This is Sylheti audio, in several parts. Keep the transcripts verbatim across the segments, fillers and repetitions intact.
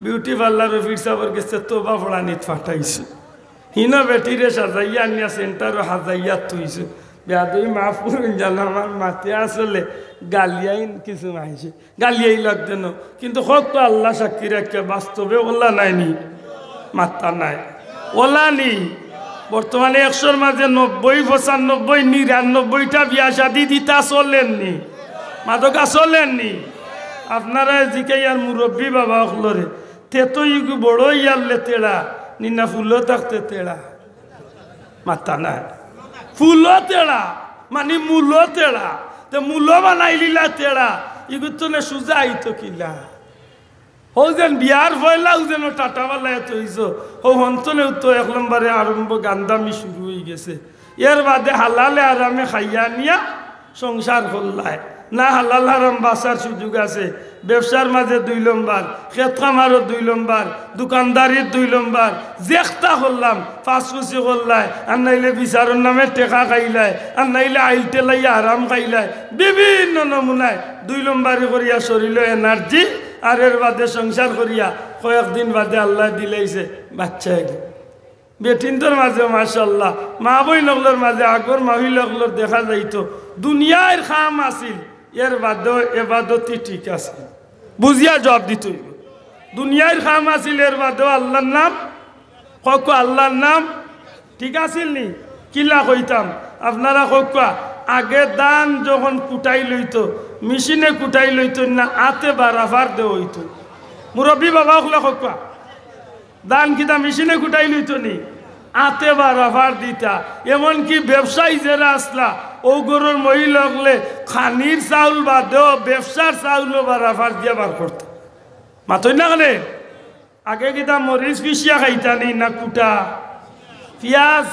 বিউটি পার্লারো ফিরসাবর গেছে, তোবা পড়ানিত ফাটাইছে। হিনো বেটিরে সাজাইয়া আনিয়া সেন্টারো হাজাইয়া থইছে। বেয়াদবি মাফ করুন জানো, আমার মাতে আসলে গালিয়াইন কিছু মাইছে, গালিয়াই লাগতে ন। কিন্তু হক তো আল্লাহ সাক্ষী রাখিয়া বাস্তবে ওলা নাইনি, মাত্তা নাই, ওলা নি। বর্তমানে একশোর মাঝে নব্বই, পঁচানব্বই, নিরানব্বইটা বিয়া শাদি দিতা চলেননি, মাদকা চলেননি। আপনারা জিকাইয়ার মুরব্বী বাবা অকলরে, তে তো ইগু বড় ইয়ারলে তেড়া, নিনা ফুলো থাকতে তেড়া। মাত্তা নাই। ফুলো তেড়া, মানে মূলো তেড়া। তে মূলো বানাইলিলা তেড়া, ইগু তো নে সুজা আইতো কিলা? হৌ যেন বিয়ার পয়লা, হৌ যেন টাটা বালা এত হইছো। হৌ হন্তনেও তো এক নম্বরে আরম্ভ গান্দামি শুরু হয়ে গেছে। এর বাদে হালালে আরামে খাইয়া নিয়া সংসার করলায়। না হালাল হারাম বাঁচার সুযোগ আছে। ব্যবসার মাঝে দুই নম্বর, খেত খামারও দুই নম্বর, দোকানদারির দুই নম্বর, যেখতা করলাম, ফাঁসফুসি করলায়, আর নাইলে বিচারর নামে টেকা খাইলায়, আর নাইলে আইল টেলাইয়া আরাম খাইলায়, বিভিন্ন নমুনায় দুই নম্বরি করিয়া শরীলো এনার্জি, আর এর বাদে সংসার করিয়া কয়েকদিন বাদে আল্লায় দিলাইছে বাচ্চা এগু। বেটিন্তর মাঝে মাশাআল্লাহ, মা বইন অকলর মাঝে আগর মাহফিল অকলর দেখা যাইতো, দুনিয়ার কাম আছিল, এর বাদেও এবাদতি ঠিক আছে। বুঝিয়া জবাব দিতে হইব। দুনিয়ার কাম আছিল, এর বাদেও আল্লাহর নাম, কউক্কা আল্লাহর নাম ঠিক আছিল নি? কিলা কইতাম, আপনারা কউক্কা, আগে ধান যখন কুটাই লইতো, মেশিনে কুটাই লইতো না, আতে বারাফার দেওয়া হইতো। মুরব্বী বাবা অকলে কউক্কা, ধান কিতা মেশিনে কুটাই লইতো নি? আতে বারাফার দিতা। এমনকি ব্যবসায়ী যেরা আসলা, অউ ঘরর মহিলা অকলে খানির চাউল বাদেও ব্যবসার চাউলও বারাফার দিয়া বার করতা। মাতইন না কেনে? আগে কিতা মরিচ পিষিয়া খাইতা নি না কুটা? পিয়াজ,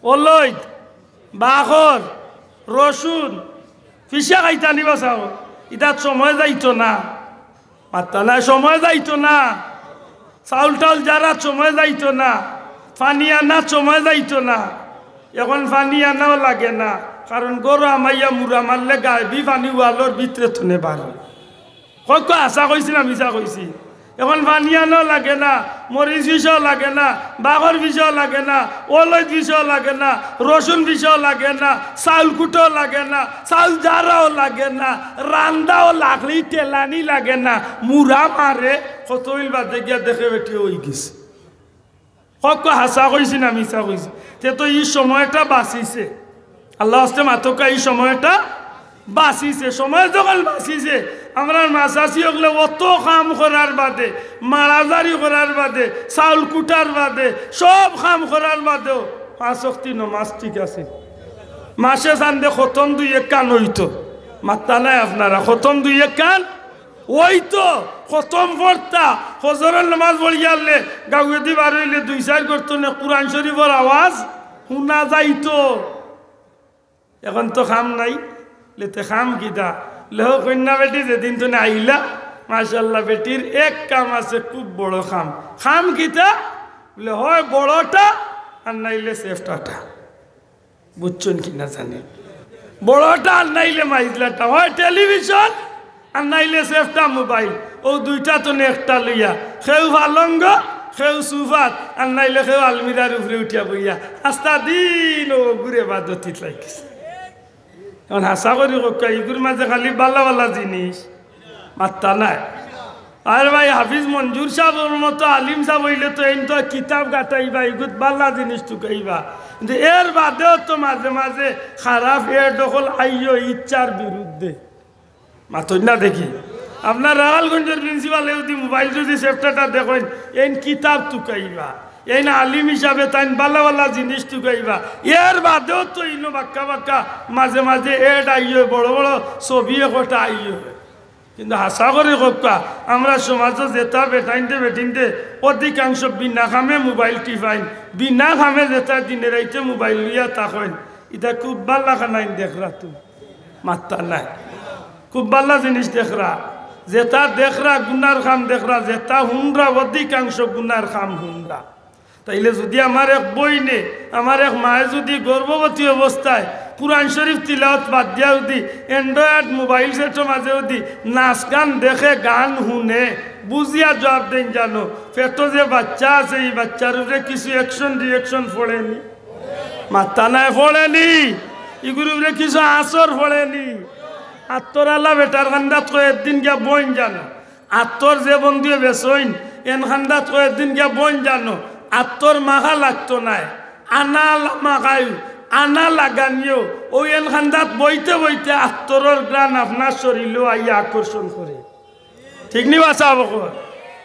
অলইদ, বাখর, রসুন পিষিয়া খাইতা নি বা চাউল? ইতাত সময় যাইতো না। মাত্তা নাই, সময় যাইতো না। চাউল টাউল জারাত সময় যাইতো না, পানি আনাত সময় যাইতো না। এখন পানি আনাও লাগে না, কারণ ঘরো হামাইয়া মুড়া মারলে গায়েবি পানি ওয়ালর ভিতরে থনে বারো। কউক্কা, হাছা কইছি না মিছা কইছি? এখন পানি আনাও লাগে না, মরিচ পিষাও লাগে না, বাখর পিষাও লাগে না, অলইদ পিষাও লাগে না, রসুন পিষাও লাগে না, চাউল কুটাও লাগে না, চাউল জারাও লাগে না, রান্দাও লাগলেই তেলানি লাগে না, মুড়া মারে, কতইল বাদে গিয়া দেখে বেটি অই গেছে। কউক্কা, হাছা কইছি না মিছা কইছি? তে তো ই সময়টা বাঁচিছে। আল্লার ওয়াস্তে মাতউক্কা, ই সময়টা বাঁচিছে। সময় যখন বাঁচিছে, আমরার মা-চাচি অকলে অত কাম করার বাদে, মারাজারি করার বাদে, চাউল কুটার বাদে, সব কাম করার বাদেও পাঁচ ওয়াক্তি নমাজ ঠিক আছে। মাসে চান্দে খতম দুই একখান অইতো। মাত্তা নাই আপনারা, খতম দুই একখান অইতো। খতম পড়তা, ফজরর নমাজ পড়িয়া আইলে, গাউয়েদি বার অইলে দুই চাইর ঘর থনে কুরআন শরীফর আওয়াজ হুনা যাইতো। এখন তো কাম নাই, লেতে কাম কিতা? লেহ কইন্যা বেটি যেদিন থনে আইলা, মাশাআল্লাহ, বেটির এক কাম আছে, খুব বড় কাম। কাম কিতা? বলে, হয় বড়টা, আর নাইলে সেফটাটা। বুঝছইন কি না জানি, বড়টা আর নাইলে মাইজলাটা, হয় টেলিভিশন আর নাইলে সেফটা মোবাইল। অউ দুইটা থনে একটা লইয়া, কেউ পালঙ্গ, কেউ সুফাত, আর নাইলে কেউ আলমিরার উপরে উঠিয়া বইয়া আস্তা দিন অউ ঘুরে বাদতিত লাগিছে। এখন হাছা করি কউক্কা, ইগুর মাঝে খালি বালা বালা জিনিস, মাত্তা নাই। আর ভাই, হাফিজ মঞ্জুর সাবর মতো আলিম সাব অইলে তো এইন তো কিতাব গাটাইবা, ইগুত বালা জিনিস তুকাইবা, কিন্তু এর বাদেও তো মাঝে মাঝে খারাপ এ দখল আইও ইচ্ছার বিরুদ্ধে। মাতইন না দেখি, আপনার রাখালগঞ্জর প্রিন্সিপালে যদি মোবাইল যদি সেফটাটা দেখইন, এইন কিতাব তুকাইবা, এইন আলিম হিসাবে তাইন বালা বালা জিনিস তুকাইবা। এর বাদেও তো ইনো বাক্কা বাক্কা মাঝে মাঝে এড আইও, বড় বড় ছবি একটা আইও। কিন্তু হাছা করি কউক্কা, আমরার সমাজো যেতা বেটাইন্তে বেটিন্তে অধিকাংশ বিনা কামে মোবাইল টিপাইন, বিনা কামে যেতা দিনে রাইতে মোবাইল লইয়া থাকইন, ইতা খুব বালা খানাইন দেখরা তো, মাত্তা নাই। খুব বালা জিনিস দেখরা, যেতা দেখরা গুনার কাম দেখরা, যেতা হুনরা অধিকাংশ গুনার কাম হুনরা। তাইলে যদি আমার এক বইনে, আমার এক মায়ে যদি গর্ভবতী অবস্থায় কুরআন শরীফ তিলাওয়াত বাদ দিয়া যদি Android মোবাইল সেটর মাঝে যদি নাচ গান দেখে, গান হুনে, বুঝিয়া জুয়াব দেইন জানো, পেটো যে বাইচ্চা আছে, ই বাইচ্চার উপরে কিছু action reaction পড়েনি? মাত্তা নাই, পড়েনি? ইগুর উপরে কিছু আছর পড়েনি? আত্তর আলা বেটার কান্দাত কয় একদিন গিয়া বইন জানো। আত্তর যে বন্ধুয়ে বেচইন, এন কান্দাত কয় একদিন গিয়া বইন জানো। আত্তর মাখা লাগতো নায়, আনা লা-, মাখাইও, আনা লাগানিও। অউ এন কান্দাত বইতে বইতে আত্তরর ঘ্রাণ আপনার শরীলো আইয়া আকর্ষণ করে। ঠিক নি বা সাব অকল?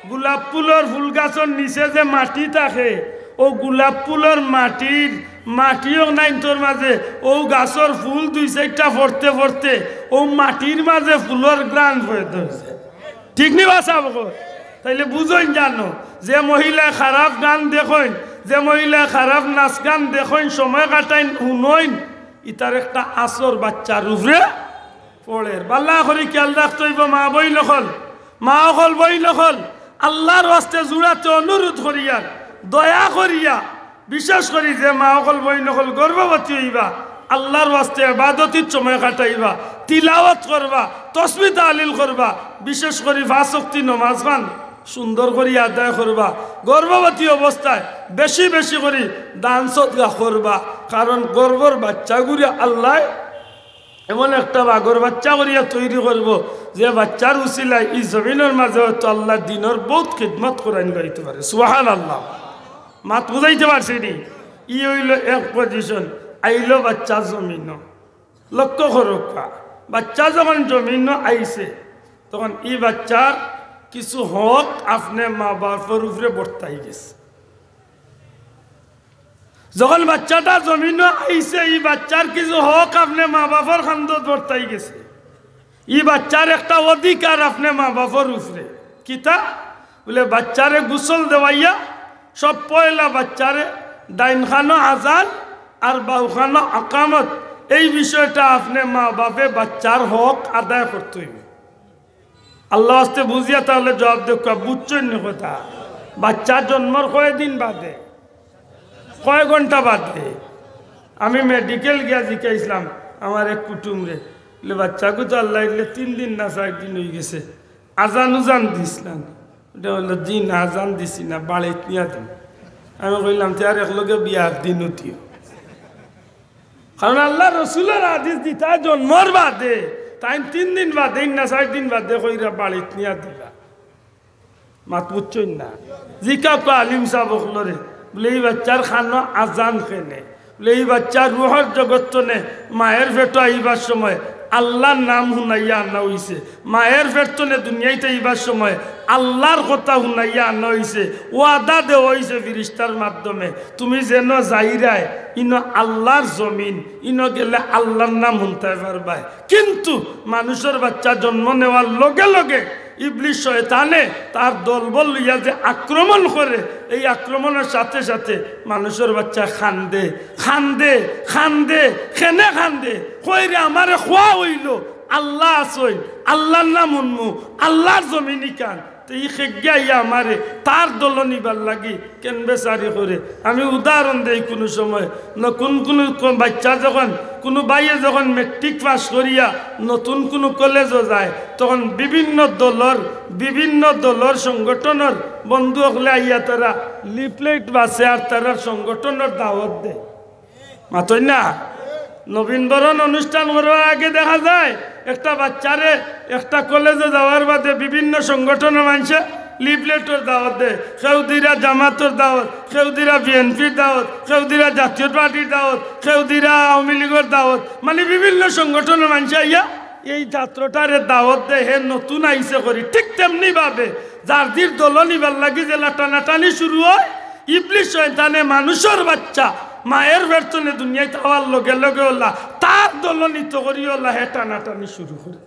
গোলাপ ফুলর ফুল গাছর নিচে যে মাটি থাকে, অউ গোলাপ ফুলর মাটির, মাটি অক নাইনতর মাঝে, অউ গাছর ফুল দুই চাইরটা পড়তে পড়তে, অউ মাটির মাঝে ফুলর ঘ্রাণ পয়দা অইছে। ঠিক নি বা সাব অকল? তাইলে বুঝইন জানো, যে মহিলায় খারাপ গান দেখইন, যে মহিলায় খারাপ নাচ গান দেখইন, সময় কাটাইন, হুনইন, ইতার একটা আছর বাইচ্চার উপরে পড়ের। ভালা করি খিয়াল রাখতে অইবো, মা বইন অকল, মা অকল, বইন অকল, আল্লার ওয়াস্তে জুড়াতে অনুরোধ করিয়ার, দয়া করিয়া, বিশেষ করি যে মা অকল, বইন অকল গর্ভবতী অইবা, আল্লার ওয়াস্তে ইবাদতিত সময় কাটাইবা, তিলাওয়াত করবা, তসবি তাহলিল করবা, বিশেষ করি পাঁচ ওয়াক্তি নমাজ খান সুন্দর করি আদায় করবা। গর্ভবতী অবস্থায় বেশি বেশি করি দান সদকা করবা, কারণ গর্ভর বাইচ্চাগুরে আল্লায় এমন একটা বাঘর বাইচ্চা করিয়া তৈরি করবো, যে বাইচ্চার উছিলায় ই জমিনর মাঝে হয়তো আল্লার দিনর বউত খিদমত করাইন যাইতে পারে। সুবহানাল্লাহ। মাত বুঝাইতে পারছি নি? ই অইলো এক position, আইলো বাইচ্চা জমিনো। লক্ষ্য করউক্কা, বাইচ্চা যখন জমিনো আইছে, তখন ই বাইচ্চার কিছু হক আপনে মা বাপর উপরে বর্তাই গেছে। যখন বাইচ্চাটা জমিনো আইছে, ই বাইচ্চার কিছু হক আপনে মা বাপর কান্দত বর্তাই গেছে। ই বাইচ্চার একটা অধিকার আপনে মা বাপর উপরে। কিতা? বুলে, বাইচ্চারে গোসল দেওয়াইয়া সব পয়লা বাইচ্চারে ডাইন কানো আজান আর বাউ কানো আকামত, এই বিষয়টা আপনে মা বাপে বাইচ্চার হক আদায় করতে অইবো। আল্লার ওয়াস্তে বুঝিয়া তাইলে জুয়াব দেউক্কা, বুঝছইন নি কথা? বাইচ্চা জন্মর কয়দিন বাদে, কয় ঘন্টা বাদে? আমি মেডিকেল গিয়া জিকাইছলাম আমার এক কুটুমরে, বুলে, "বাইচ্চাগু তো আল্লায় দিলে তিন দিন না চাইর দিন অইগেছে, আজান উজান দিছলা নি?" ইটা কইলো, "জি না, আজান দিছি না, বাড়িত নিয়া দিমু।" আমি কইলাম, "তে আর একলগে বিয়ার দিন উঠিও।" কারণ আল্লার রসুলর হাদিস, যেটা জন্মর বাদে, তাইন তিন দিন বাদে, না চাইর দিন বাদে কইরা বাড়িত নিয়া দিবা। মাত বুঝছইন না? জিকাউক্কা আলিম সাব অকলরে, বুলে, "ই বাইচ্চার কানো আজান কেনে?" বুলে, "ই বাইচ্চার রুহর জগত তনে মায়ের পেটো আইবার সময় আল্লার নাম হুনাইয়া আনা অইছে।" মায়ের পেট তনে দুনিয়াইত আইবার সময় আল্লার কথা হুনাইয়া আনা অইছে, ওয়াদা দেওয়া অইছে ফিরিস্তার মাধ্যমে, "তুমি যেনো যাইরায়, ইনো আল্লার জমিন, ইনো গেলে আল্লার নাম হুনতায় পারবায়।" কিন্তু মানুষর বাইচ্চা জন্ম নেওয়ার লগে লগে ইবলিস শয়তানে তার দলবল লইয়া যে আক্রমণ করে, এই আক্রমণর সাথে সাথে মানুষর বাইচ্চা কান্দে, কান্দে, কান্দে, কেনে কান্দে, কয়, "রে, আমারে কওয়া অইলো, আল্লা আছইন, আল্লার নাম হুনমু, আল্লার জমিন ইখান।" তে ই খেগিয়া আইয়া আমারে তার দলো নিবার লাগি কেন বেচারি করে। আমি উদাহরণ দেই, কুনু সময় ন-, কুন কুনু ক-, বাইচ্চা যখন, কুনু ভাইয়ে যখন মেট্রিক পাস করিয়া নতুন কুনু কলেজো যায়, তখন বিভিন্ন দলর, বিভিন্ন দলর সংগঠনর বন্ধু অকলে আইয়া তারা লিফলেট বাছে আর তারার সংগঠনর দাওয়াত দেয়। মাতইন না? নবীন বরণ অনুষ্ঠান করার আগে দেখা যায় একটা বাইচ্চারে একটা কলেজো যাওয়ার বাদে বিভিন্ন সংগঠনর মানষে লিফলেটর দাওয়াত দেয়। কেউ দিরা জামাতর দাওয়াত, কেউ দিরা বিএনপির দাওয়াত, কেউ দিরা জাতীয় পার্টির দাওয়াত, কেউ দিরা আওয়ামী লীগর দাওয়াত, মানে বিভিন্ন সংগঠনর মানষে আইয়া এই ছাত্রটারে দাওয়াত দেয়, হে নতুন আইছে করি। ঠিক তেমনি ভাবে যার যির দলো নিবার লাগি যেলা টানাটানি শুরু অয়, ইবলিস শয়তানে মানুষর বাইচ্চা মায়ের পেট তনে দুনিয়াইত আওয়ার লগে লগে অলা তার দলো নিতো করি অলা হে টানাটানি শুরু করে।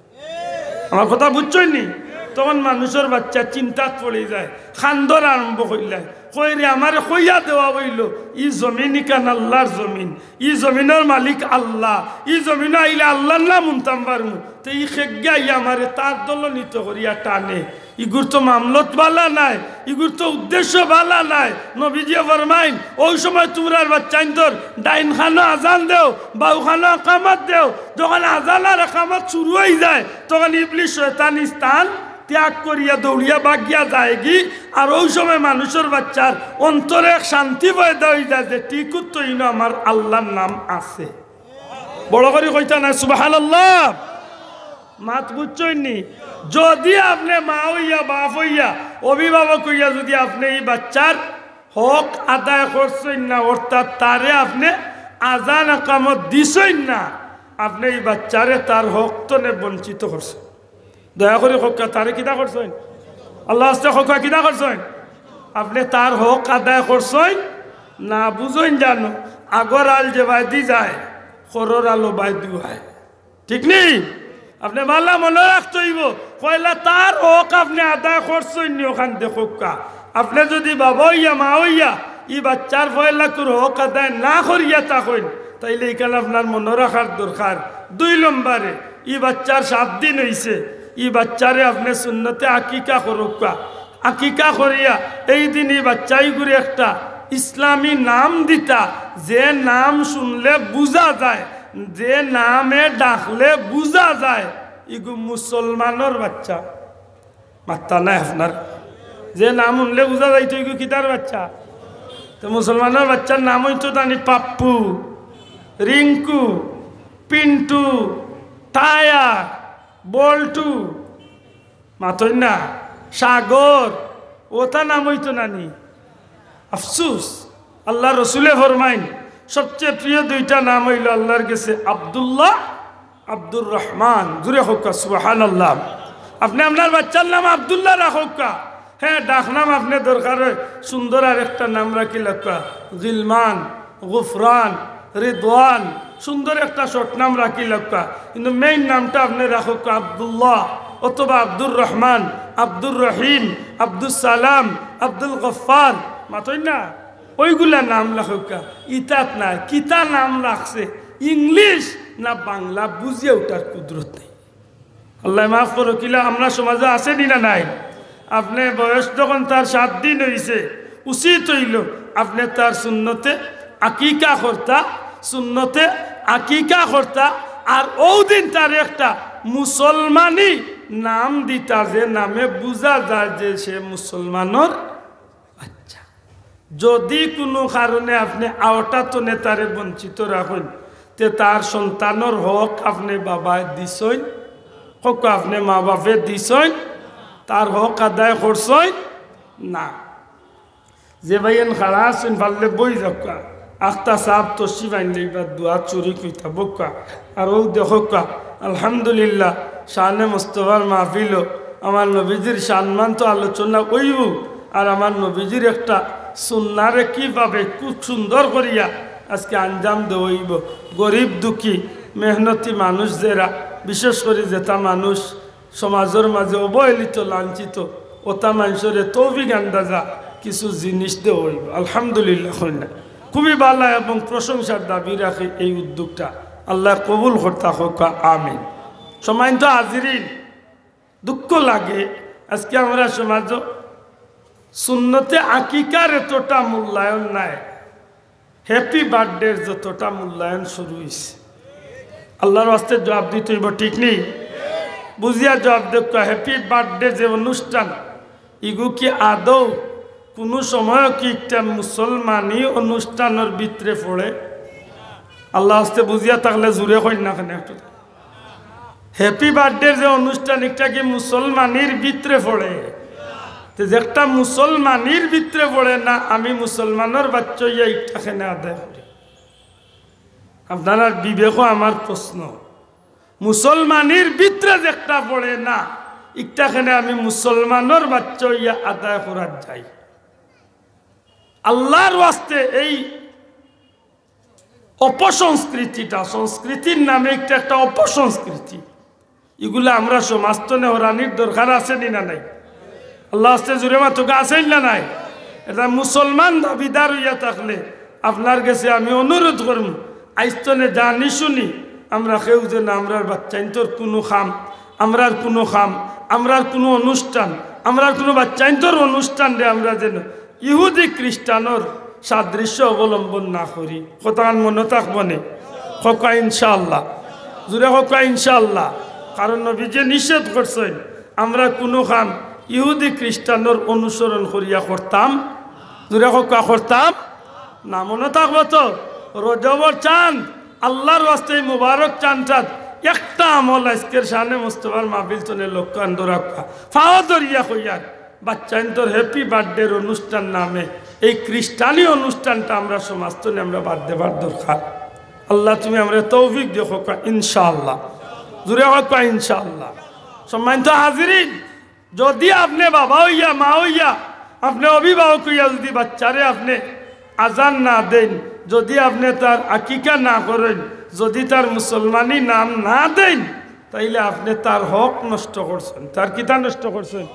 আমার কথা বুঝছইন নি? তখন মানুষর বাইচ্চা চিন্তাত পড়ি যায়, কান্দর আরম্ভ করিলায়, কয়, "রে, আমারে কইয়া দেওয়া অইলো, ই জমিন ইখান আল্লার জমিন, ই জমিনর মালিক আল্লা, ই জমিনো আইলে আল্লার নাম হুনতাম পারমু, তে ই খেগিয়া আইয়া আমারে তার দলো নিতো করিয়া টানে।" ইগুর তো মামলত বালা নায়, ইগুর তো উদ্দেশ্য বালা নায়। নবীজিয়ে ফরমাইন, "অউ সময় তুমরার বাইচ্চাইন্তর ডাইন কানো আজান দেও, বাউ কানো আকামত দেও।" যখন আজান আর আকামত শুরু অই যায়, তখন ইবলিস শয়তান স্থান ত্যাগ করিয়া দৌড়িয়া ভাগিয়া যায়গি। আর অউ সময় মানুষর বাচ্চার অন্তরে এক শান্তি পয়দা অইযায় যে, "ঠিকউ তো ইনো আমার আল্লার নাম আছে।" বড় করি কইতা না সুবহানাল্লাহ? মাত বুঝছইন নি? যদি আপনে মা অইয়া, বাপ অইয়া, অভিভাবক অইয়া যদি আপনে ই বাচ্চার হক আদায় করছইন না, অর্থাৎ তারে আপনে আজান আকামত দিছইন না, আপনে ই বাচ্চারে তার হক তনে বঞ্চিত করছইন। দয়া করি কউক্কা, তারে কিতা করছইন? আল্লার ওয়াস্তে কউক্কা, কিতা করছইন? আপনে তার হক আদায় করছইন না, বুঝইন জানো, আগর আল যেবায়দি যায়, খরর আল অবায়দি আয়। ঠিক নি? আপনে ভালা মনো রাখতে অইবো, পয়লা তার হক আপনে আদায় করছইন নি, অখান দেখউক্কা। আপনে যদি বাবা অইয়া, মা অইয়া, ই বাচ্চার পয়লাকুর হক আদায় না করিয়া থাকইন, তাইলে ইখান আপনার মনো রাখার দরকার। দুই নম্বরে, ই বাচ্চার সাত দিন অইছে, ই বাচ্চারে আপনে সুন্নতে আকিকা করউক্কা। আকিকা করিয়া এই দিন ই বাচ্চাইগুরে একটা ইসলামী নাম দিতা, যে নাম শুনলে বুঝা যায়, যে নামে ডাকলে বুঝা যায়, ইগু মুসলমানর বাচ্চা। মাত্তা নাই আপনার? যে নাম শুনলে বুঝা যাইতো ইগু কিতার বাচ্চা? তো মুসলমানর বাচ্চার নাম অইতো তানি পাপ্পু, রিঙ্কু, পিন্টু, টায়া, বল্টু, মাতইন না, সাগর, অতা নাম অইতো না নি? আফসুস, আল্লার রসুলে ফরমাইন, সবচেয়ে প্রিয় দুইটা নাম অইলো আল্লার গেছে আব্দুল্লাহ, আব্দুর রহমান। জুরে কউক্কা সুবহানাল্লাহ। আপনে আপনার বাচ্চার নাম আব্দুল্লাহ রাখউক্কা। হ্যাঁ, ডাকনাম আপনে দরকার অয় সুন্দর আরেকটা নাম রাখিলাউক্কা, গিলমান, গুফরান, রিদওয়ান, সুন্দর একটা শর্ট নাম রাখিলাউক্কা। কিন্তু মেইন নামটা আপনে রাখউক্কা আব্দুল্লাহ অথবা আব্দুর রহমান, আব্দুর রহিম, আব্দুস সালাম, আব্দুল গফফার, মাতইন না? অউগুলা নাম রাখউক্কা। ইতাত নায়, কিতা নাম রাখছে, ইংলিশ না বাংলা, বুঝিয়া উঠার কুদরত নাই। আল্লায় মাফ করউক, ইলা আমরার সমাজো আছে নি না নাই? আপনে বয়স যখন তার সাত দিন অইছে, উচিত অইলো আপনে তার সুন্নতে আকিকা করতা, সুন্নতে আকিকা করতা, আর অউ দিন তারে একটা মুসলমানি নাম দিতা, যে নামে বুঝা যায় যে সে মুসলমানর বাচ্চা। যদি কুনু কারণে আপনে আওটা তনে তারে বঞ্চিত রাখইন, তে তার সন্তানর হক আপনে বাবায় দিছইন? কউক্কা, আপনে মা বাপে দিছইন? তার হক আদায় করছইন না। যে ভাইয়াইন খাড়া আছইন, পারলে বই যাউক্কা। আখতা সাব তশরিফ আনলে ইবার দোয়াত শরিক অইতা বউক্কা। আর অউ দেখউক্কা, আলহামদুলিল্লাহ, শানে মুস্তফার মাহফিলো আমার নবীজির শানমান তো আলোচনা অইবো, আর আমার নবীজির একটা সুন্নারে কিভাবে খুব সুন্দর করিয়া আজকে আঞ্জাম দেওয়া অইবো। গরিব দুঃখী মেহনতি মানুষ যেরা, বিশেষ করি যেতা মানুষ সমাজর মাঝে অবহেলিত, লাঞ্ছিত, অতা মানষরে তৌফিক আন্দাজা কিছু জিনিস দেওয়া অইবো। আলহামদুলিল্লাহ, কইলা। খুবই ভালা এবং প্রশংসার দাবি রাখে এই উদ্যোগটা। আল্লায় কবুল করতা কউক্কা, আমিন। সম্মানিত হাজিরিন, দুঃখ লাগে, আজকে আমরার সমাজো সুন্নতে আকিকার এতটা মূল্যায়ন নাই, হ্যাপি বার্থডের যতটা মূল্যায়ন শুরু অইছে। আল্লার ওয়াস্তে জুয়াব দিতে অইবো, ঠিক নি? বুঝিয়া জুয়াব দেউক্কা। হ্যাপি বার্থডে যে অনুষ্ঠান, ইগু কি আদৌ কুনু সময়ও কি একটা মুসলমানি অনুষ্ঠানর ভিতরে পড়ে? আল্লার ওয়াস্তে বুঝিয়া থাকলে জুরে কইন না কেনে একটু। হ্যাপি বার্থডের যে অনুষ্ঠান, ইটা কি মুসলমানির ভিতরে পড়ে? তে যেটা মুসলমানির ভিতরে পড়ে না, আমি মুসলমানর বাচ্চা অইয়া ইটা কেনে আদায় করি? আপনারার বিবেকো আমার প্রশ্ন, মুসলমানির ভিতরে যেটা পড়ে না, ইটা কেনে আমি মুসলমানর বাচ্চা অইয়া আদায় করাত যাই? আল্লার ওয়াস্তে এই অপসংস্কৃতিটা, সংস্কৃতির নামে একটা, একটা অপসংস্কৃতি, ইগুলা আমরার সমাজ তনে হরানির দরকার আছে নি না নাই? আল্লার ওয়াস্তে জুরে মাতউক্কা, আছে নি না নাই? এটা মুসলমান দাবিদার অইয়া থাকলে আপনার গেছে আমি অনুরোধ করমু, আইজ তনে জানি শুনি আমরা কেউ যেন আমরার বাচ্চাইন্তর কুনু কাম, আমরার কুনু কাম, আমরার কুনু অনুষ্ঠান, আমরার কুনু বাচ্চাইন্তর অনুষ্ঠানরে আমরা যেন ইহুদি খ্রিস্টানর সাদৃশ্য অবলম্বন না করি। কথাখান মনো থাকবো নে? কউক্কা ইনশাআল্লাহ। জুরে কউক্কা ইনশাআল্লাহ। কারণ নবীজিয়ে নিষেধ করছইন, আমরা কুনু কাম ইহুদি খ্রিস্টানর অনুসরণ করিয়া করতাম? জুরে কউক্কা, করতাম না। মনো থাকবো তো, রজবর চান্দ, আল্লার ওয়াস্তে ই মুবারক চান্দটাত একটা আমল আইজকের শানে মুস্তফার মাহফিল তনে লক্ষ্য আন্দরাক্কা। ফাও ধরিয়া কইয়ার, বাচ্চাইন্তর happy birthday-র অনুষ্ঠান নামে এই খ্রিস্টানি অনুষ্ঠানটা আমরা সমাজ তনে আমরা বাদ দেবার দরকার। আল্লাহ তুমি আমরারে তৌফিক দিও, কউক্কা ইনশাআল্লাহ। জুরে কউক্কা ইনশাআল্লাহ। সম্মানিত হাজিরিন, যুদি আপনে বাবা অইয়া, মা অইয়া, আপনে অভিভাবক অইয়া যুদি বাচ্চারে আপনে আজান না দেইন, যুদি আপনে তার আকিকা না করইন, যুদি তার মুসলমানি নাম না দেইন, তাইলে আপনে তার হক নষ্ট করছইন। তার কিতা নষ্ট করছইন?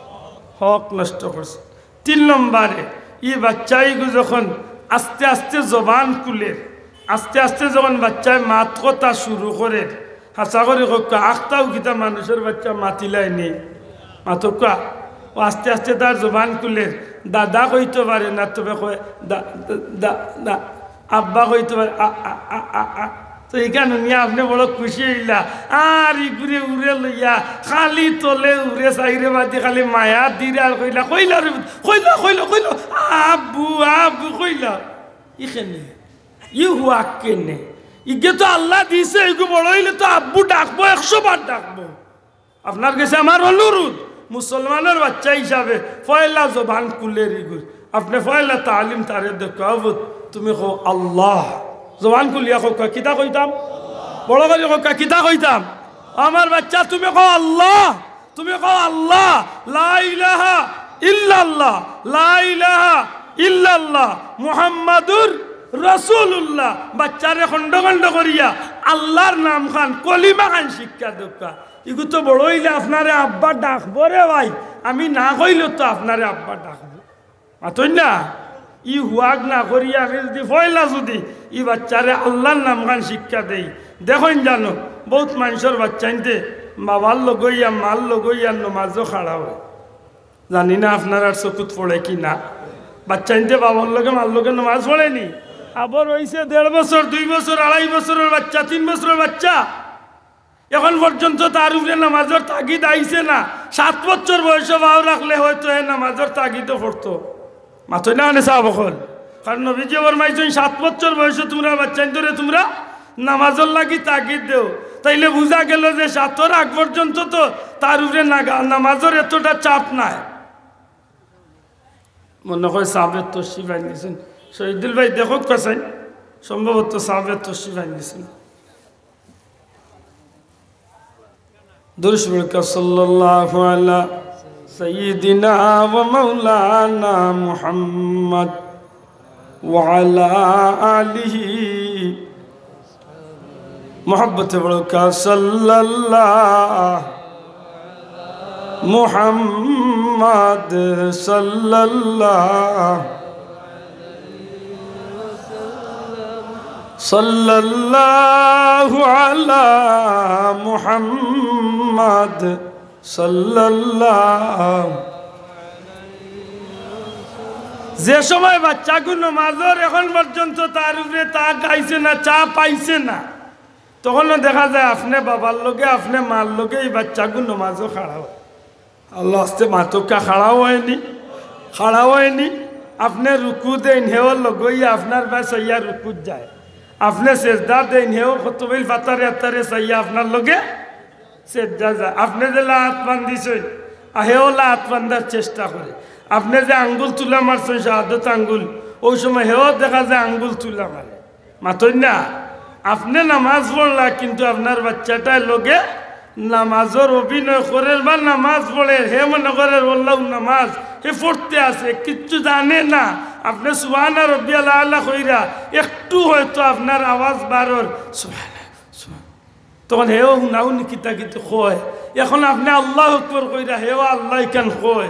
হক নষ্ট করছইন। তিন নম্বরে, ই বাচ্চাইগু যখন আস্তে আস্তে জবান খুলের, আস্তে আস্তে যখন বাচ্চায় মাত কথা শুরু করের, হাছা করি কউক্কা, আখতাউ কিতা মানুষর বাচ্চা মাতিলায় নি? মাতউক্কা। ও আস্তে আস্তে তার জবান খুলের, দাদা কইতো পারে না, তবে কয়, দা-, দা-, দা-, দা-, আব্বা কইতো পারে, আ, আ, আ, আ, আ। তো ইখান হুনিয়া আপনে বড় খুশি অইলা। আর ইগুরে উরে লইয়া খালি তলে উরে চাইরে বাদে খালি মায়া দিরা আর কইলা, কইলা রে, কইলা, কইলা, কইলা, আব্বু, আব্বু কইলা। ইখানে, ই হুয়াক কেনে? ইগে তো আল্লায় দিছে, ইগু বড় অইলে তো আব্বু ডাকবো, একশো বার ডাকবো। আপনার গেছে আমার অনুরোধ, মুসলমানর বাচ্চা হিসাবে পয়লা জবান খুলের ইগুর, আপনে পয়লা তালিম তারে দেউক্কা, "ও পুত, তুমি কও আল্লাহ।" জবান খুলিয়া কউক্কা, কিতা কইতাম? বড় করি কউক্কা, কিতা কইতাম? "আমার বাচ্চা, তুমি কও আল্লাহ, তুমি কও আল্লাহ, লা ইলাহা ইল্লাল্লাহ, লা ইলাহা ইল্লাল্লাহ, মুহাম্মাদুর রাসূলুল্লাহ।" বাচ্চারে খণ্ড খণ্ড করিয়া আল্লার নাম খান, কলিমা খান শিক্ষা দেউক্কা। ইগু তো বড় অইলে আপনারে আব্বা ডাকবো রে ভাই, আমি না কইলেও তো আপনারে আব্বা ডাকবো। মাতইন না? ই হুয়াক না করিয়া আমি যুদি পয়লা যুদি ই বাচ্চারে আল্লার নাম খান শিক্ষা দেই, দেখইন জানো, বউত মানষর বাচ্চাইন্তে বাবার লগে অইয়া, মার লগে অইয়া নমাজো খাড়া অয়। জানি না আপনারার চকুত পড়ে কি না। বাচ্চাইন্তে বাবার লগে, মার লগে নমাজ পড়ে নি? আবার অইছে দেড় বছর, দুই বছর, আড়াই বছরর বাচ্চা, তিন বছরর বাচ্চা, এখন পর্যন্ত তার উপরে নামাজর তাগিদ আইছে না। সাত বছর বয়সো পাও রাখলে হয়তো হে নামাজর তাগিদও পড়তো। মাতইন না কেনে সাব অকল? কারণ নবীজিয়ে ফরমাইছইন, "সাত বছর বয়সো তুমরার বাচ্চাইন্তরে তুমরা নামাজর লাগি তাগিদ দেও।" তাইলে বুঝা গেল যে সাতর আগ পর্যন্ত তো তার উপরে নাগা-, নামাজর এতটা চাপ নাই। মনে হয় সাবের তশরিফ আনিছেন। শহীদুল ভাই দেখউক্কা চাইন, সম্ভবত সাবের তশরিফ আনিছেন। দুরুদ শরিফ পড়উক্কা, সাল্লাল্লাহু আলা সাইয়্যিদিনা ওয়া মাওলানা মুহাম্মদ ওয়া আলা আলিহি। মহব্বতে পড়উক্কা, সাল্লাল্লাহু মুহাম্মদ সাল্লাল্লাহু, সাল্লাল্লাহু আলা মুহাম্মদ সাল্লাল্লাহু। যে সময় বাচ্চাগু নমাজর এখন পর্যন্ত তার উপরে তাগ আইছে না, চাপ আইছে না, তখনও দেখা যায় আপনে বাবার লগে, আপনে মার লগে ই বাচ্চাগু নমাজো খাড়া অয়। আল্লাহ আস্তে মাতউক্কা, খাড়া অয়নি, খাড়া অয়নি। আপনে রুকু দেইন, হেও লগে অইয়া আপনার বায় চাইয়া রুকুত যায়। আপনে সেজদা দেইন, হেও কতবিল ফাতারে আতারে চাইয়া আপনার লগে সেজদা যায়। আপনে যেলা আত বান্ধিছইন, আ, হেও অলা আত বান্ধার চেষ্টা করে। আপনে যে আঙ্গুল তুলা মারছইন, শাহাদত আঙ্গুল, অউ সময় হেও দেখা যায় আঙ্গুল তুলা মারে। মাতইন না, আপনে নামাজ পড়লা, কিন্তু আপনার বাচ্চাটায় লগে নামাজর অভিনয় করের বা নামাজ পড়ের, হে মনে করের অলাউ নামাজ, হে পড়তে আছে, কিচ্ছু জানে না। আপনে সুবহানা রব্বিয়াল আলা কইরা, একটু হয়তো আপনার আওয়াজ বারর, সুবহানা, সুবহানা। তখন হেও হুনাহুনি কিতা কিতা কয়। এখন আপনে আল্লাহু আকবার কইরা, হেও আল্লাহ ইখান কয়।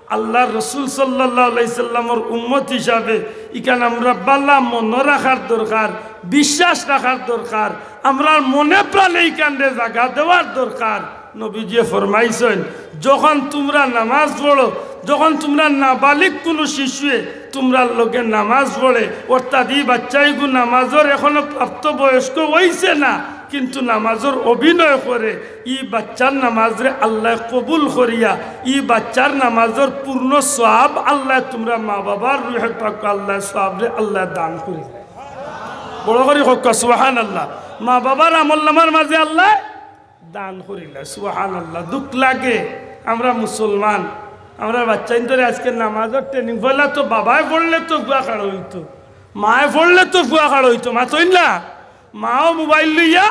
আল্লার রসুল সাল্লাল্লাহু আলাইহি সাল্লামর উম্মত হিসাবে ইখান আমরা বালা মনো রাখার দরকার, বিশ্বাস রাখার দরকার, আমরার মনে প্রাণে ইখানরে জাগা দেওয়ার দরকার। নবীজিয়ে ফরমাইছইন, যখন তুমরা নামাজ পড়ো, যখন তুমরা নাবালিগ কুনু শিশুয়ে তুমরার লগে নামাজ পড়ে, অর্থাৎ ই বাচ্চাইগু নামাজর এখনো প্রাপ্তবয়স্ক অইছে না, কিন্তু নামাজর অভিনয় করে, ই বাচ্চার নামাজরে আল্লায় কবুল করিয়া, ই বাচ্চার নামাজর পূর্ণ সওয়াব আল্লায় তুমরা মা বাবার রুহে পাক আল্লায় সওয়াবরে আল্লায় দান করি। বড় করি কউক্কা সুবহানাল্লাহ। মা বাবার আমলনামার মাঝে আল্লায় দান করিলা। সুবহানাল্লাহ। দুখ লাগে, আমরা মুসলমান, আমরার বাচ্চাইন্তরে আজকে নামাজর training। পয়লা তো বাবায় পড়লে তো ফুয়া খাড়া অইতো, মায় পড়লে তো ফুয়া খাড়া অইতো, মাতইন না? মাও mobile লইয়া,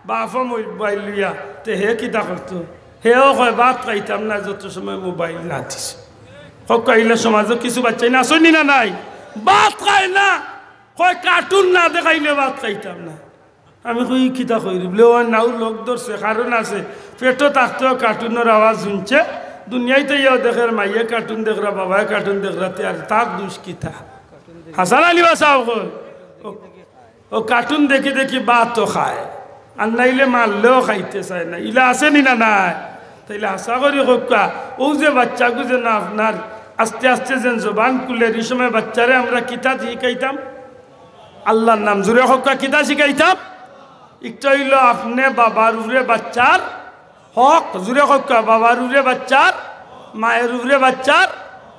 বাপও mobile লইয়া, তে হে কিতা করতো? হেও কয়, "ভাত খাইতাম না, যত সময় mobile না দিছে।" কউক্কা, ইলা সমাজো কিছু বাচ্চাইন আছইন নি না নাই? ভাত খায় না, কয়, "Cartoon না দেখাইলে ভাত খাইতাম না।" আমি কই, "কিতা কইরে?" বুলে, "ও নাও লগ ধরছে, কারণ আছে, পেটো থাকতেও cartoonর আওয়াজ হুনছে, দুনিয়াইত আইয়াও দেখের মাইয়ে cartoon দেখরা, বাবায় cartoon দেখরা, তে আর তার দুষ কিতা?" হাসান আলী বা সাব কই, ও, ও cartoon দেখি দেখি ভাতও খায়, আর নাইলে মারলেও খাইতে চায় না, ইলা আছে নি না নাই? তাইলে হাছা করি কউক্কা, অউ যে বাচ্চাগু যেন আপনার আস্তে আস্তে যেন জবান খুলের, ই সময় বাচ্চারে আমরা কিতা শিখাইতাম? আল্লার নাম। জুরে কউক্কা, কিতা শিখাইতাম? একটা অইলো আপনে বাবার উপরে বাচ্চার হক, জুরে কউক্কা, বাবার উপরে বাচ্চার, মায়ের উপরে বাচ্চার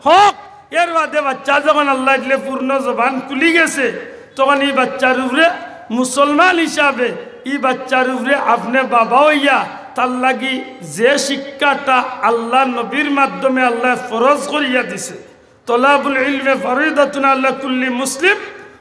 হক। এর বাদে বাচ্চা যখন আল্লায় দিলে পূর্ণ জবান খুলি গেছে, তখন ই বাচ্চার উপরে মুসলমান হিসাবে ই বাচ্চার উপরে আপনে বাবা অইয়া তার লাগি যে শিক্ষাটা আল্লার নবীর মাধ্যমে আল্লায় ফরজ করিয়া দিছে, তলাবুল ইলমে ফরিদাতুন আলা কুল্লি মুসলিম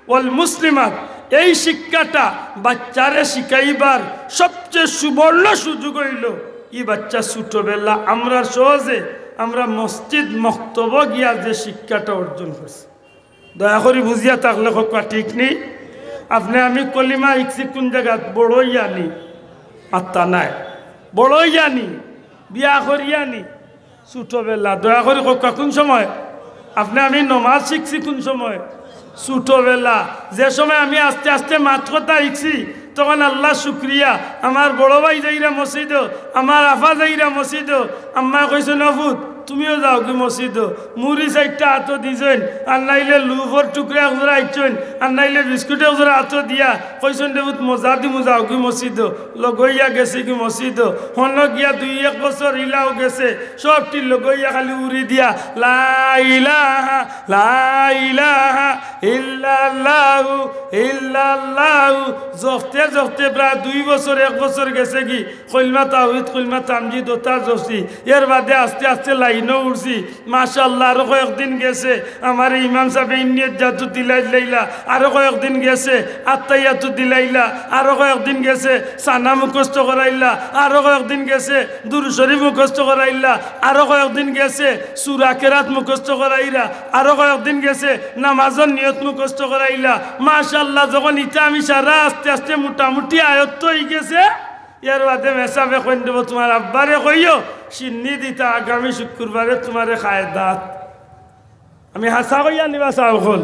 ওয়াল মুসলিমাত। এই শিক্ষাটা বাচ্চারে শিখাইবার সবচেয়ে সুবর্ণ সুযোগ অইলো, ই বাচ্চা ছোটবেলা আমরার সহজে আমরা মসজিদ মক্তবো গিয়া যে শিক্ষাটা অর্জন করছি। দয়া করি বুঝিয়া থাকলে কউক্কা, ঠিক নি? আপনে আমি কলিমা শিখছি কুন জাগাত? বড় অইয়া নি? মাত্তা নাই। বড় অইয়া নি? বিয়া করিয়া নি? ছোটবেলা। দয়া করি কউক্কা, কুন সময়? আপনে আমি নমাজ শিখছি কুন সময়? ছোটবেলা। যে সময় আমি আস্তে আস্তে মাত কথা শিখছি, তখন আল্লার শুকরিয়া, আমার বড় ভাই যাইরা মসজিদো, আমার আফা যাইরা মসজিদো, আম্মায় কইছইন, "ও ফুত, তুমিও যাওগি মসজিদো।" মুড়ি চাইরটা আতো দিছইন, আর নাইলে লুফর টুকরা একজোড়া আইছইন, আর নাইলে বিস্কুট একজোড়া আতো দিয়া কইছইন, "রে ফুত, মজা দিমু, যাওগি মসজিদো।" লগইয়া গেছেগি মসজিদো। হনো গিয়া দুই এক বছর ইলাও গেছে, সবটি লগইয়া খালি উড়ি দিয়া, "লা ইলাহা, লা ইলাহা ইল্লাল্লাহু, ইল্লাল্লাহু।" জপতে জপতে প্রায় দুই বছর, এক বছর গেছেগি, কলমা তাওহীদ, কলমা তামজিদ, ওটা জপছি। এর বাদে আস্তে আস্তে লাইনো উঠছি। মাশাআল্লাহ, আরো কয়েকদিন গেছে, আমারে ইমাম সাবে ইন্নিয়ত জাতু দিলাই দিলাইলা, আরো কয়েকদিন গেছে, আত্তাইয়াতু দিলাইলা, আরো কয়েকদিন গেছে, সানা মুখস্থ করাইলা, আরো কয়েকদিন গেছে, দুরূদ শরীফ মুখস্থ করাইলা, আরো কয়েকদিন গেছে, সূরা কেরাত মুখস্থ করাইরা, আরো কয়েকদিন গেছে, নামাজর নিয়ত মুখস্থ করাইলা। মাশাআল্লাহ, যখন ইতা আমি সারা আস্তে আস্তে মোটামুটি আয়ত্ত অইগেছে, এর বাদে মেসাবে কইন দেবো, "তুমার আব্বারে কইও, শিন্নি দিতা, আগামী শুক্রবারে তুমারে কায়দাত।" আমি হাছা কইয়ার নি বা সাব অকল?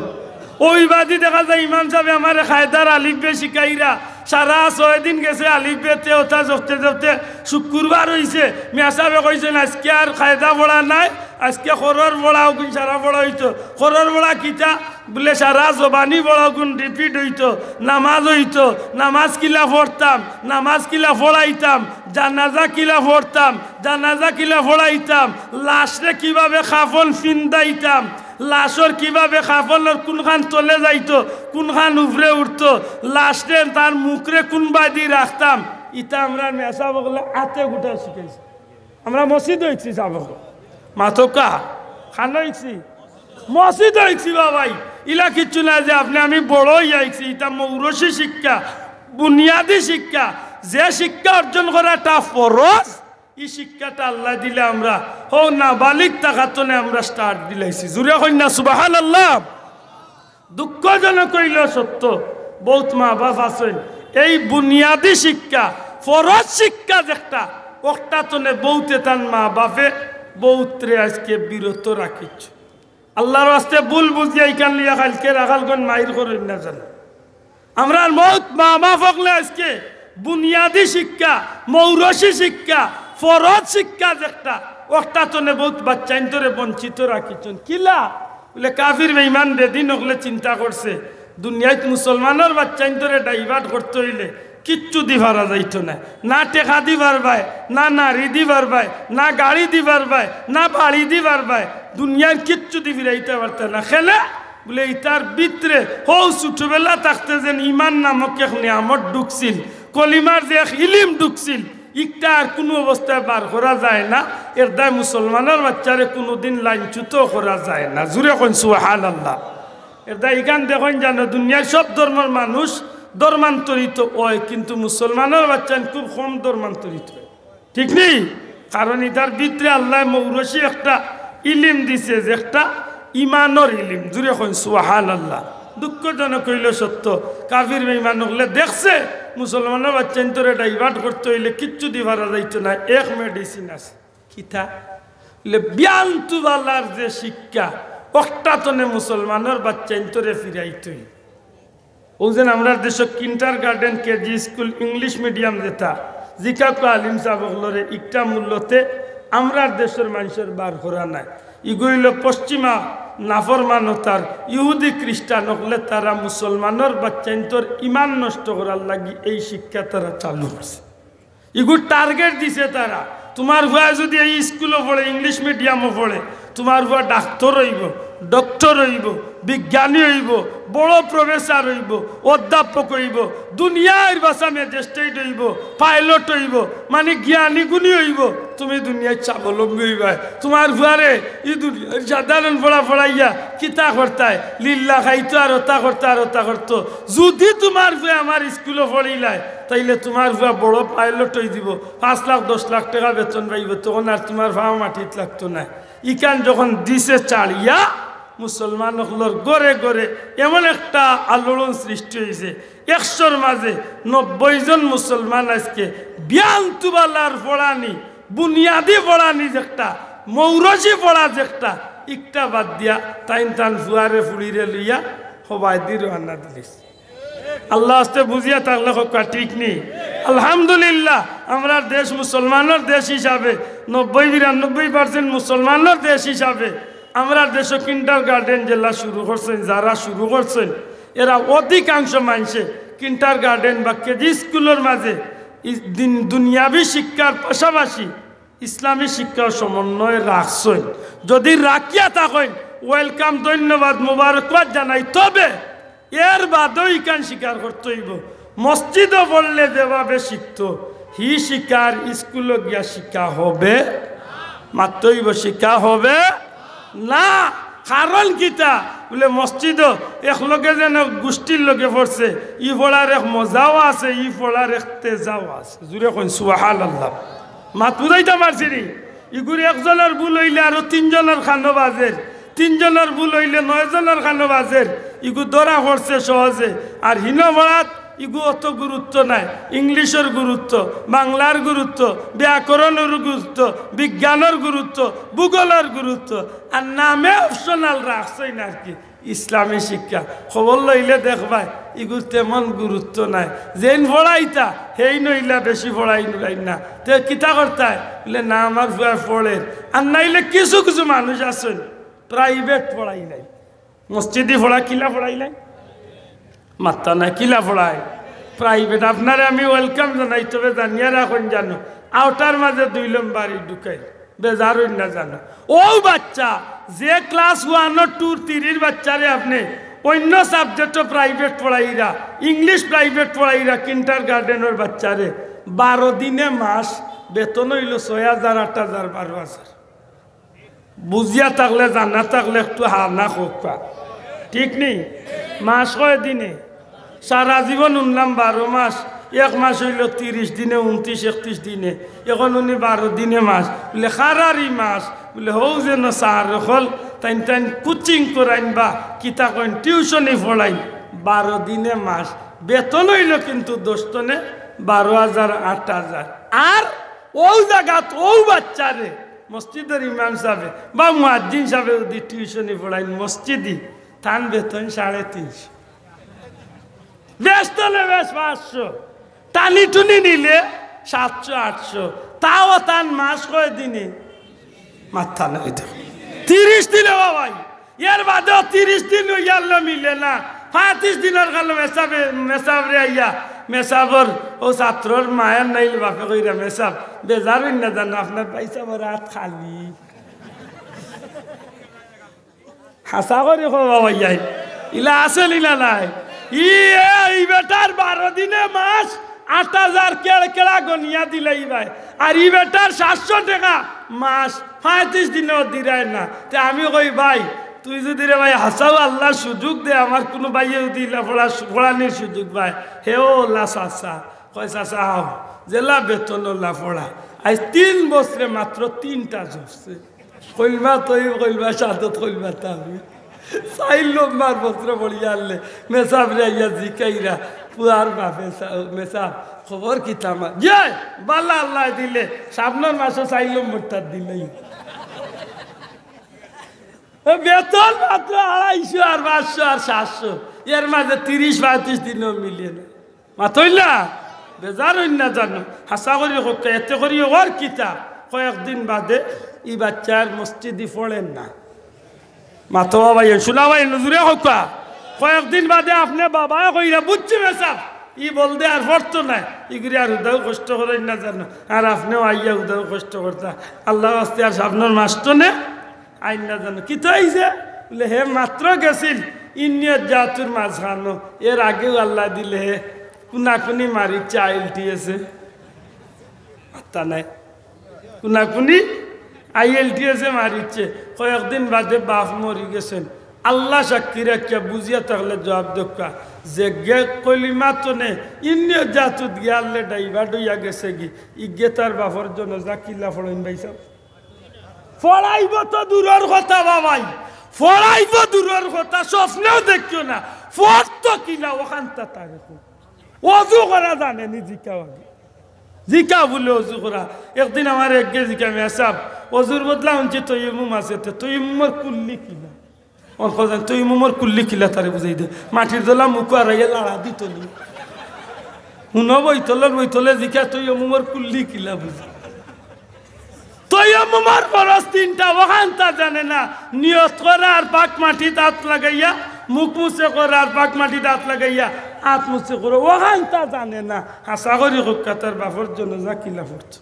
অউ বাদি দেখা যায় ইমাম সাবে আমারে কায়দার আলিফ বে শিখাইরা, সারা ছয় দিন গেছে আলিফ বে তে ওটা জপতে জপতে শুক্রবার অইছে। মেসাবে কইছইন, "আইজকে আর কায়দা পড়া নাই, আইজকে করর পড়া অগুন সারা পড়া অইতো।" করর পড়া কিতা? বুলে, "সারা জবানি পড়া অগুন repeat অইতো, নামাজ অইতো, নামাজ কিলা পড়তাম, নামাজ কিলা পড়াইতাম, জানাজা কিলা পড়তাম, জানাজা কিলা পড়াইতাম, লাশরে কিভাবে কাফন ফিন্দাইতাম, লাশর কিভাবে কাফনর কুনখান তলে যাইতো, কুনখান উপরে উঠতো, লাশরে তার মুখরে কুনবায়দি রাখতাম।" ইতা আমরার মেসাব অকলে আতে গুটা শিখাইছে। আমরা মসজিদো শিখছি সাব অকল। মাতউক্কা, কানো শিখছি? মসজিদো শিখছি বা ভাই। ইলা কিচ্ছু না যে আপনে আমি বড় অইয়া শিখছি, ইতা মৌরসি শিক্ষা, বুনিয়াদি শিক্ষা। যে শিক্ষা অর্জন করাটা ফরজ, ই শিক্ষাটা আল্লায় দিলে আমরা, হউ নাবালিগ থাকাত তনে আমরা start দিলাইছি। জুরে কইন না সুবহানাল্লাহ। দুঃখজনক অইলেও সত্য, বউত মা বাপ আছইন, এই বুনিয়াদি শিক্ষা, ফরজ শিক্ষা যেটা, অকটা তনে বউতে তান মা বাপে বউতরে আইজকে বিরত রাখিছ। আল্লার ওয়াস্তে ভুল বুঝিয়া ইখান লইয়া কাইলকে রাখালগণ মাইর করইন না জানো। আমরার বউত মা বাপ অকলে আইজকে বুনিয়াদি শিক্ষা, মৌরসি শিক্ষা, ফরজ শিক্ষা যেটা, অকটা তনে বউত বাচ্চাইন্তরে বঞ্চিত রাখিছইন। কিলা? বুলে, কাফির বেইমান বেদিন অকলে চিন্তা করছে, দুনিয়াত মুসলমানর বাচ্চাইন্তরে divert করতে অইলে কিচ্ছু দি পারা যাইতো নায়। না টেকা দি পারবায়, না নাড়ি দি পারবায়, না গাড়ি দি পারবায়, না বাড়ি দি পারবায়, দুনিয়ার কিচ্ছু দি ফিরাইতা পারতায় না। কেনে? বুলে, ইতার ভিতরে হউ ছুটুবেলা থাকতে যেন ইমান নামক এক নিয়ামত ঢুকছিল, কলিমার যে এক ইলিম ঢুকছিল, ইকটা আর কুনু অবস্থায় বার করা যায় না। এরদায় মুসলমানর বাইচ্চারে কুনুদিন লাইনচ্যুত করা যায় না। জুরে কইন সুবহানাল্লাহ। এরদায় ইখান দেখইন জানো, দুনিয়ার সব ধর্মর মানুষ ধর্মান্তরিত অয়, কিন্তু মুসলমানর বাইচ্চাইন খুব কম ধর্মান্তরিত অয়। ঠিক নি? কারণ ইতার ভিতরে আল্লায় মৌরসি একটা ইলিম দিছে, যে একটা ইমানর ইলিম। জুরে কইন সুবহানাল্লাহ। দুঃখজনক অইলেও সত্য, কাফির বেইমান অকলে দেখছে, মুসলমানর বাইচ্চাইন্তরে divert করতে অইলে কিচ্ছু দি পারা যাইতো না, এক medicine আছে। কিতা? বুলে, বিয়ান্ত বালার যে শিক্ষা, অকটা তনে মুসলমানর বাইচ্চাইন্তরে ফিরাইতো অইবো। অউ যেন আমরার দেশো kindergarten, KG school, English medium যেটা, জিকাউক্কা আলিম সাব অকলরে, ইকটা মূল্যতে আমরার দেশর মানষর বার করা নায়। ইগু অইলো পশ্চিমা নাফরমানতার ইহুদি খ্রিস্টান অকলে তারা মুসলমানর বাইচ্চাইন্তর ইমান নষ্ট করার লাগি এই শিক্ষা তারা চালু করছে। ইগুর target দিছে তারা, তুমার ফুয়ায় যুদি এই স্কুলো পড়ে, English medium-ও পড়ে, তুমার ফুয়া ডাক্তর অইবো, ডক্টর অইবো, বিজ্ঞানী অইবো, বড় professor অইবো, অধ্যাপক অইবো, দুনিয়ার বাছা magistrate অইবো, pilot অইবো, মানি জ্ঞানী গুণী অইবো। তুমি দুনিয়ার স্বাবলম্বী অইবায়। তুমার ফুয়ারে ই দুনিয়ার সাধারণ পড়া পড়াইয়া কিতা করতায়? লিল্লা খাইতো আর অতা করতো আর অতা করতো। যুদি তুমার ফুয়া আমার স্কুলো পড়িলায়, তাইলে তুমার ফুয়া বড় pilot অইযিবো, পাঁচ লাখ দশ লাখ টেকা বেতন পাইবো, তখন আর তুমার পাও মাটিত লাগতো নায়। ইখান যখন দিছে ছাড়িয়া, মুসলমান অকলর ঘরে ঘরে এমন একটা আলোড়ন সৃষ্টি অইছে, একশোর মাঝে নব্বই জন মুসলমান আইজকে বিয়ান্ত বালার পড়ানি, বুনিয়াদি পড়ানি যেকটা, মৌরসি পড়া যেকটা, ইকটা বাদ দিয়া তাইন তান ফুয়ারে ফুড়িরে লইয়া হবায়দি রওয়ানা দিলিছে। আল্লার ওয়াস্তে বুঝিয়া থাকলে কউক্কা, ঠিক নি? আলহামদুলিল্লাহ, আমরার দেশ মুসলমানর দেশ হিসাবে, নব্বই বিরানব্বই percent মুসলমানর দেশ হিসাবে, আমরার দেশো kindergarten যেলা শুরু করছইন, যারা শুরু করছইন, এরা অধিকাংশ মানষে kindergarten বা কেজি স্কুলর মাঝে ই-, দিন-, দুনিয়াবি শিক্ষার পাশাপাশি ইসলামী শিক্ষার সমন্বয় রাখছইন। যুদি রাখিয়া থাকইন, welcome, ধন্যবাদ, মোবারকবাদ জানাই। তবে এর বাদেও ইখান স্বীকার করতে অইবো, মসজিদো পড়লে যেভাবে শিখতো, হি শিক্ষা আর স্কুলো গিয়া শিখা হবে? মাততে অইবো, শিখা হবে না। কারণ কিতা? বুলে, মসজিদো একলগে যেন গুষ্টির লগে পড়ছে, ই পড়ার এক মজাও আছে, ই পড়ার এক তেজাও আছে। জুরে কইন, সুবহানাল্লাহ। মাত বুঝাইতাম পারছি নি? ইগুর একজনর ভুল অইলে আরো তিনজনর কানো বাজের, তিনজনর ভুল অইলে নয়জনর কানো বাজের। ইগু ধরা পড়ছে সহজে। আর হিনো পড়াত ইগু অত গুরুত্ব নাই। ইংলিশর গুরুত্ব, বাংলার গুরুত্ব, ব্যাকরণর গুরুত্ব, বিজ্ঞানর গুরুত্ব, ভূগোলর গুরুত্ব। আর নামে optional রাখছইন আর কি। ইসলামী শিক্ষা খবর লইলে দেখবায়, ইগুর তেমন গুরুত্ব নাই। যেইন পড়াইতা, হেইন অইলা বেশি পড়াইন উড়াইন না। তে কিতা করতায়? বুলে, না, আমার ফুয়ায় পড়ের। আর নাইলে কিছু কিছু মানুষ আছইন, private পড়াইলাইন। মসজিদি পড়া কিলা পড়াইলাইন? মাত্তা নাই, কিলা পড়াইন? Private। আপনারে আমি welcome জানাই, তবে জানিয়া রাখইন জানো, আওটার মাঝে দুই লম্বারি ঢুকাইল। বেজার অইন না জানো। অউ বাচ্চা যে class one ও two three র বাচ্চারে আপনে অইন্য subject ও private পড়াইরা, English private পড়াইরা, kindergarten অর বাচ্চারে, বারো দিনে মাস, বেতন অইলো ছয় হাজার, আট হাজার, বারো হাজার। বুঝিয়া থাকলে, জানা থাকলে একটু হা না কউক্কা। ঠিক নি? মাস কয় দিনে? সারা জীবন হুনলাম বারো মাস, এক মাস অইলো তিরিশ দিনে, ঊনত্রিশ, একত্রিশ দিনে, এখন হুনি বারো দিনে মাস। বুলে, কারারি মাস? বুলে, হউ যেন স্যার অকল, তাইন তাইন coaching করাইন বা কিতা কইন, টিউশনি পড়াইন, বারো দিনে মাস, বেতন অইলো কিন্তু দশ তনে বারো হাজার, আট হাজার। আর অউ জাগাত অউ বাচ্চারে মসজিদর ইমাম সাবে বা মুয়াজ্জিন সাবে যুদি টিউশনি পড়াইন মসজিদি, তান বেতন সাড়ে তিনশো। বেশ তনে বেশ পাঁচশো, টানি টুনি নিলে সাতশো আটশো। তাও তান মাস কয় দিনে? মাত্তা নাই তো। তিরিশ দিনে বাবাই, এর বাদেও তিরিশ দিন অইয়ারলে মিলে না। পঁয়ত্রিশ দিনর গেল মেসাবে, মেসাবরে আইয়া, মেসাবর অউ ছাত্রর মায়ের নাইল বাপে কইরা, "মেসাব, বেজার অইন না জানো, আপনার ভাইসাবর আত খালি।" হাছা করি কও বাবা, ইয়াই ইলা আছে নি না নাই? ই, এ, ই বেটার বারো দিনে মাস আট হাজার কেড়কেড়া গনিয়া দিলে ই ভাই। আর ই বেটার সাতশো টেকা মাস পঁয়ত্রিশ দিনেও দিরায় না। তে আমি কই, "ভাই, তুই যুদি রে ভাই হাছাউ আল্লায় সুযোগ দে, আমার কুনু ভাইয়ে যুদি ইলা পড়া-, পড়ানির সুযোগ পায়, হে ও আল্লা চাচা।" কয়, "চাচা, আও, যেলা বেতন অলা পড়া।" আইজ তিন বছরে মাত্র তিনটা জপছে। কলমা তৈব, কলমা শাহাদত, কলমা তাওহীদ। চাইর নম্বর বছরে পড়িয়া আনলে, মেসাবরে আইয়া জিকাইরা, পুয়ার বাপে সা-, "মেসাব, খবর কিতা আমার?" "ইয়ে, বালা আল্লায় দিলে, সামনর মাসো চাইর নম্বরটা দিলাই।" বেতন মাত্র আড়াইশো আর পাঁচশো আর সাতশো, এর মাঝে তিরিশ পঁয়ত্রিশ দিনও মিলে না। মাতইন না, বেজার অইন না জানো। হাছা করি কউক্কা, এতে করি অর কিতা? কয়েকদিন বাদে ই বাচ্চায় মসজিদি পড়ের না। মাতো বাবা, ইয়ে শুনা ভাই, নজুরে কউক্কা। কয়েকদিন বাদে আপনে বাবায় কইরা, "বুঝছি মেসাব, ই বলদে আর পড়তো নায়, ইগুরে আর হুদাউ কষ্ট করইন না জানো, আর আপনেও আইয়া হুদাউ কষ্ট করতা। আল্লার ওয়াস্তে আর সামনর মাস তো নে।" আইন না জানো কিতা অইছে? বুলে, "হে মাত্র গেছিল ইন্নিয়ত জাতুর মাঝখানো, এর আগেও আল্লায় দিলে হে কুনাকুনি মারিচ্ছে আইএলটিএসে।" মাত্তা নাই। কুনাকুনি আইএলটিএসে মারিচ্ছে। কয়েকদিন বাদে বাপ মরি গেছইন। আল্লা সাক্ষী রাখিয়া বুঝিয়া থাকলে জুয়াব দেউক্কা। যেগে কলিমা তনে ইন্নিয়ত জাতুত গিয়া আল্লে ডাইভার্ট অইয়া গেছেগি, ইগে তার বাপর জনাজা কিলা পড়ইন ভাইসাব? পড়াইবো তো দূরর কথা বাবাই, পড়াইবো দূরর কথা, স্বপ্নেও দেখিও না। পড়তো কিলা অখানতা তারে কও। অজু করা জানে নি? জিকাও আগে। জিকাও বুলে অজু করা। একদিন আমারে একগে জিকায়, "মেসাব, অজুর বদলা হুনছি তৈয়মুম আছে, তে তৈয়মুমর কুল্লি কিলা?" অখন কয়, "তৈয়মুমর কুল্লি কিলা?" তারে বুঝাই দে। মাটির দলা মুখো আরাইয়া লাড়া দিতো নি। হুনো বইতলর বইতলে জিকায়, "তৈয়মুমর কুল্লি কিলা?" বুঝি। তৈয়মুমর ফরজ তিনটা, অখানতা জানে না। নিয়ত করা আর পাক মাটিত আত লাগাইয়া, মুখ মুছে করা আর পাক মাটিত আত লাগাইয়া, আত মুছে করা, অখানতা জানে না। হাছা করি কউক্কা, তার বাপর জনাজা কিলা পড়তো?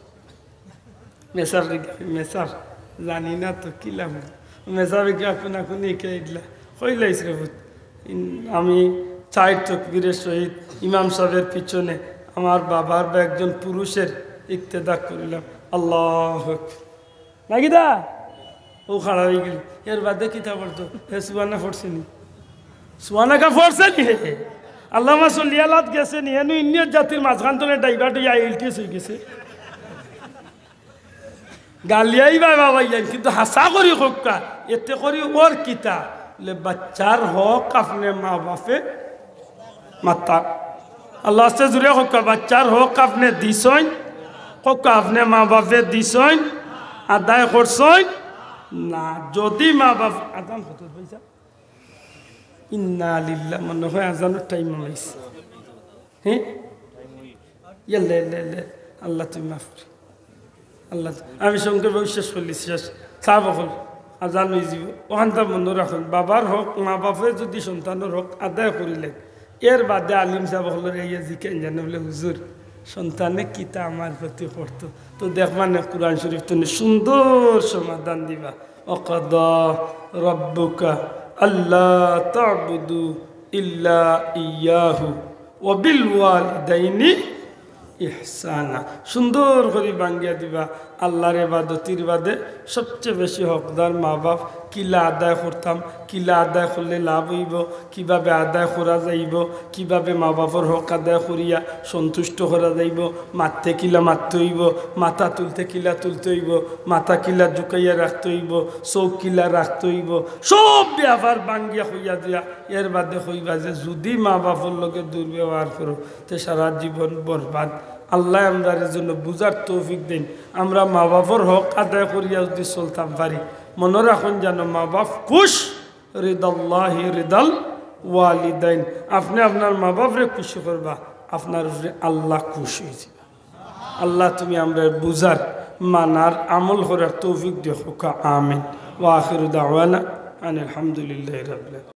মেসাব রে, মেসাব, জানি না তো কিলা পড়তো। মেসাবে কিলা কুনাকুনি কে ইদলা। কইলাইস রে পুত, ইন-, আমি চাইর তকবীরের সহিত ইমাম সাবর পিছনে আমার বাবার বা একজন পুরুষর ইক্তেদা করিলাম। আল্লাহু আকবার। নাকি দা? অউ খাড়া অইগেল। এর বাদে কিতা পড়তো? হে সুবহানাকা পড়ছে নি? সুবহানাকা পড়ছে নি হে? আল্লাহুম্মা সাল্লি আলাত গেছে নি? এনু ইন্নিয়ত জাতির মাঝখান তনে ডাইভার্ট অইয়া আইএলটিএস অইগেছে। গালিয়াইবা বাবাইয়াইন, কিন্তু হাছা করি কউক্কা, এতে করি অর কিতা? বুলে, বাচ্চার হক আপনে মা বাপে মাত্তা। আল্লার ওয়াস্তে জুরে কউক্কা, বাচ্চার হক আপনে দিছইন? কউক্কা, আপনে মা বাপে দিছইন? আদায় করছইন? না। যদি মা বাপ, আজান কত অইছে? ইন্না লিল্লাহ, মনে হয় আজানর টাইম অইছে। হ্যাঁ? ইয়াল্লা, ইয়াল্লা, ইয়াল্লা। আল্লাহ তুমি মাফ করো। আল্লাহ, আমি সংক্ষেপে শেষ করলি, শেষ। সাব অকল, আজান অইযিবো। অখানতা মনো রাখইন, বাবার হক, মা বাপে যদি সন্তানর হক আদায় করিলে, এর বাদে আলিম সাব অকলরে আইয়া জিকাইন জানো বুলে, "হুজুর, সন্তানে কিতা আমার প্রতি করতো?" তো দেখবা নে, কুরআন শরীফ তনে সুন্দর সমাধান দিবা। "ওয়াকাদা রাব্বুকা আল্লা তা'বুদু ইল্লা ইয়াহু ওয়া বিল ওয়ালিদাইনি ইহসানা।" সুন্দর করি ভাঙ্গিয়া দিবা। আল্লার ইবাদতির বাদে সবচেয়ে বেশি হকদার মা বাপ। কিলা আদায় করতাম, কিলা আদায় করলে লাভ অইবো, কিভাবে আদায় করা যাইবো, কিভাবে মা বাপর হক আদায় করিয়া সন্তুষ্ট করা যাইবো, মাততে কিলা মাততে অইবো, মাথা তুলতে কিলা তুলতে অইবো, মাথা কিলা ঝুকাইয়া রাখতে অইবো, চউখ কিলা রাখতে অইবো, সব ব্যাপার ভাঙ্গিয়া কইয়া দিয়া এর বাদে কইবা যে, "যুদি মা বাপর লগে দুর্ব্যবহার করো, তে সারা জীবন বরবাদ।" আল্লায় আমরারে যেন বুঝার তৌফিক দেইন। আমরা মা বাপর হক আদায় করিয়া যুদি চলতাম পারি, মনো রাখইন যেন মা বাপ খুশ, রিদাল্লাহি রিদাল ওয়ালিদাইন। আপনে আপনার মা বাপরে খুশি করবা, আপনার উপরে আল্লা খুশ অইযিবা। আল্লা তুমি আমরারে বুঝার, মানার, আমল করার তৌফিক দেও, কউক্কা আমিন। ওয়া আখিরু দাওয়ানা আনিল হামদুলিল্লাহি রাব্বিল আলামিন।